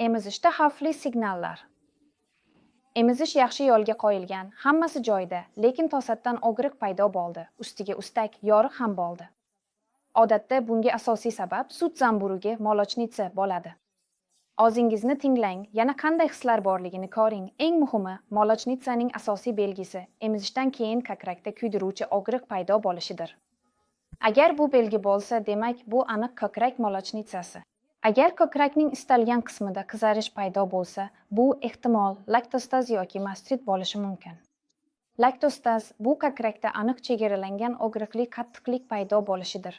Emizishda xavfli signallar. Emizish yaxshi yo'lga qo'yilgan, hammasi joyida, lekin to'satdan og'riq paydo bo'ldi, ustiga ustak yoriq ham bo'ldi. Odatda bunga asosiy sabab sut zamburugi, молочница bo'ladi. O'zingizni tinglang, yana qanday hislar borligini ko'ring. Eng muhimi, молочница ning asosiy belgisi emizishdan keyin kakrakda kuydiruvchi og'riq paydo bo'lishidir. Agar bu belgi bo'lsa, demak, bu aniq ko'krak молочница si. Agar ko'krakning istalgan qismida qizarish paydo bo'lsa, bu ehtimol laktostaz yoki mastit bo'lishi mumkin. Laktostaz bu kakrakda aniq chegaralangan og'riqli qattiqlik paydo bo'lishidir.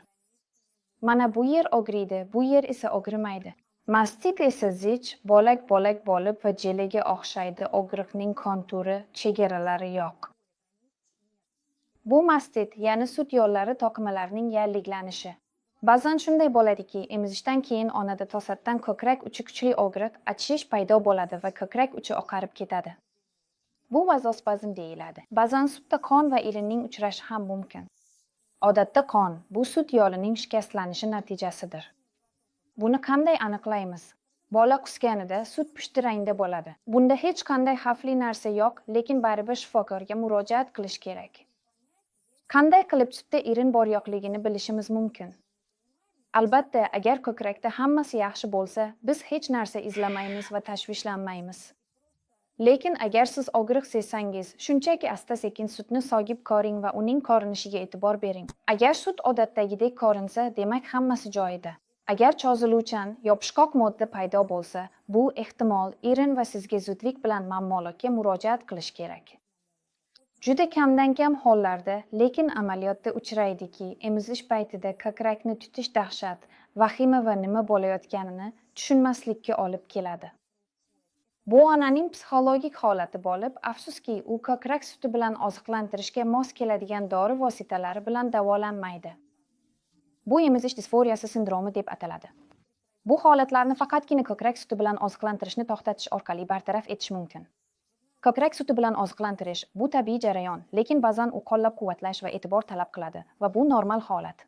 Mana bu yer og'riydi, bu yer esa og'rimaydi. Mastit esa zich, bo'lak-bo'lak bo'lib va jelaga o'xshaydi, og'riqning konturi, chegaralari yo'q. Bu mastit, ya'ni sut yo'llari to'qimalarining yalliglanishi. Ba'zan shunday bo'ladiki, emizishdan keyin onada to'satdan ko'krak uchi kuchli og'riq, achishish paydo bo'ladi va ko'krak uchi oqarib ketadi. Bu vazospazm deyiladi. Ba'zan sutda qon va irinning uchrashi ham mumkin. Odatda qon bu sut yo'lining shikastlanishi natijasidir. Buni qanday aniqlaymiz? Bola qusganida sut pushti rangda bo'ladi. Bunda hech qanday xavfli narsa yo'q, lekin baribir shifokorga murojaat qilish kerak. Qanday qilib sutda irin bor yo'qligini bilishimiz mumkin? Albatta, agar ko'krakda hammasi yaxshi bo'lsa, biz hech narsa izlamaymiz va tashvishlanmaymiz. Lekin agar siz og'riq sezsangiz, shunchaki asta-sekin sutni sog'ib ko'ring va uning ko'rinishiga e'tibor bering. Agar sut odatdagidek ko'rinsa, demak, hammasi joyida. Agar cho'ziluvchan, yopishqoq modda paydo bo'lsa, bu ehtimol irin va sizga zudlik bilan mammologga murojaat qilish kerak. Juda kamdan-kam hollarda, lekin amaliyotda uchraydiki, emizish paytida ko'krakni tutish dahshat, vahima va nima bo'layotganini tushunmaslikka olib keladi. Bu onaning psixologik holati bo'lib, afsuski, u ko'krak suti bilan oziqlantirishga mos keladigan dori vositalari bilan davolanmaydi. Bu emizish disforiyasi sindromi deb ataladi. Bu holatlarni faqatgina ko'krak suti bilan oziqlantirishni to'xtatish orqali bartaraf etish mumkin. Ko'krak suti bilan oziqlantirish bu tabiiy jarayon, lekin ba'zan u qo'llab-quvvatlash va e'tibor talab qiladi va bu normal holat.